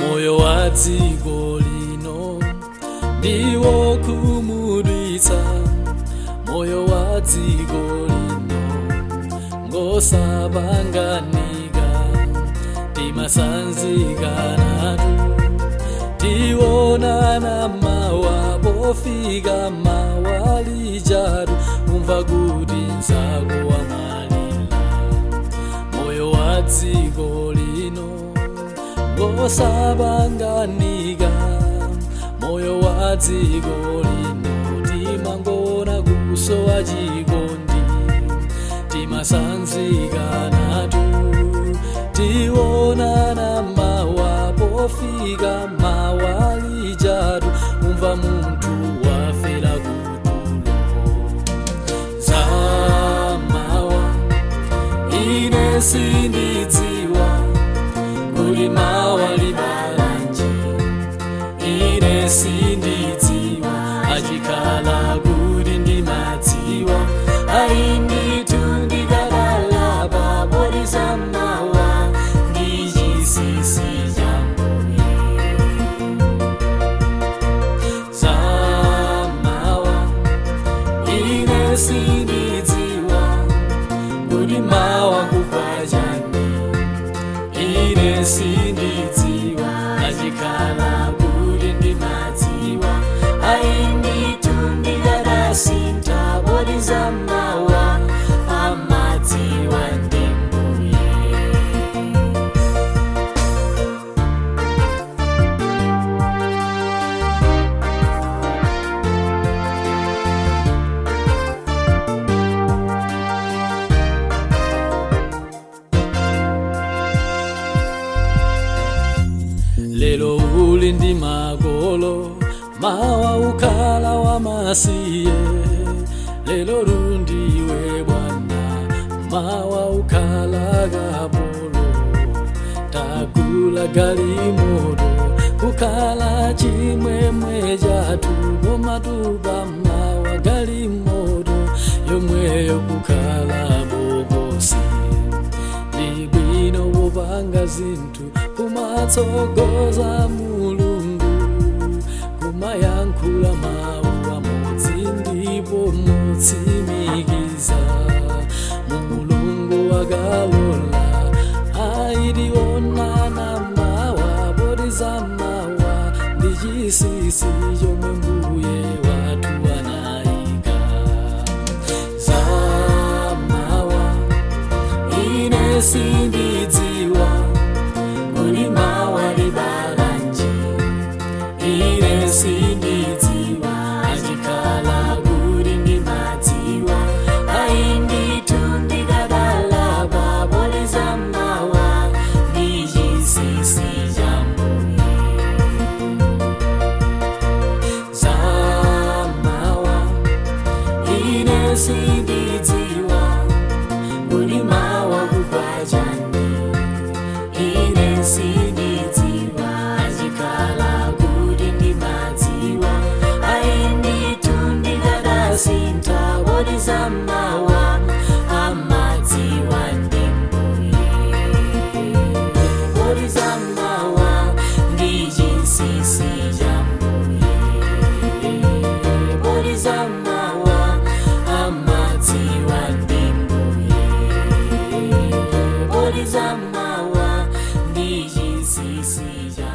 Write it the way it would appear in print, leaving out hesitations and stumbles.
Moyo wa dziko lino ndiwo khumudwitsa, moyo wa dziko lino ngosapanganika, timasanzikanatu tionana mawa, pofika mawa lijatu umva kuti nzako wamalila. Moyo wa dziko lino ngosapanganika, moyo wa dziko lino timangona kusowa chikondi, timasanzikanatu tionana mawa, pofika mawa lijatu umva munthu wafela kutulo. Zamawa ine sindidziwa kuti mawa libalanji, ine sindidziwa achikhala kuti ndimadziwa ainitu ndikalalapa poti zamawa ndi chinsinsi cha Mbuye. Zamawa ine sindidziwa kuti mawa kupachani, ine sindidziwa achikhala kuti ndimadziwa ainitu ndikadasintha poti zamawa amadziwa ndi Mbuye. Lero uli ndi makolo, mawa ukhala wamasiye. Lero lundiwe bwana, mawa ukhala kapolo. Takula galimoto kukhala chimwemwe chathu, koma tupa mawa galimoto yomweyo kukhala bokosi. Ndi bwino wopanga zinthu kumatsogoza Mulungu, kumayankhula mawu amodzi ndipo mutsimikiza. Mulungu akalola aitionana mawa, poti zamawa ndi chinsinsi chomwe Mbuye wathu anayika. Zamawa ine sindidziwa kuti mawa libalanji, ine sindidziwa achikhala kuti ndimadziwa ainitu ndikadalapa poti zamawa ndi chinsinsi cha Mbuye. Zamawa ine sindidziwa kuti mawa kupachani, ine sindidziwa achikhala kuti ndimadziwa ainitu ndikadasintha poti zamawa amadziwa ndi Mbuye. Poti zamawa ndi chinsinsi cha Mbuye. Poti zamawa amadziwa ndi Mbuye. Poti zamawa ndi chinsinsi cha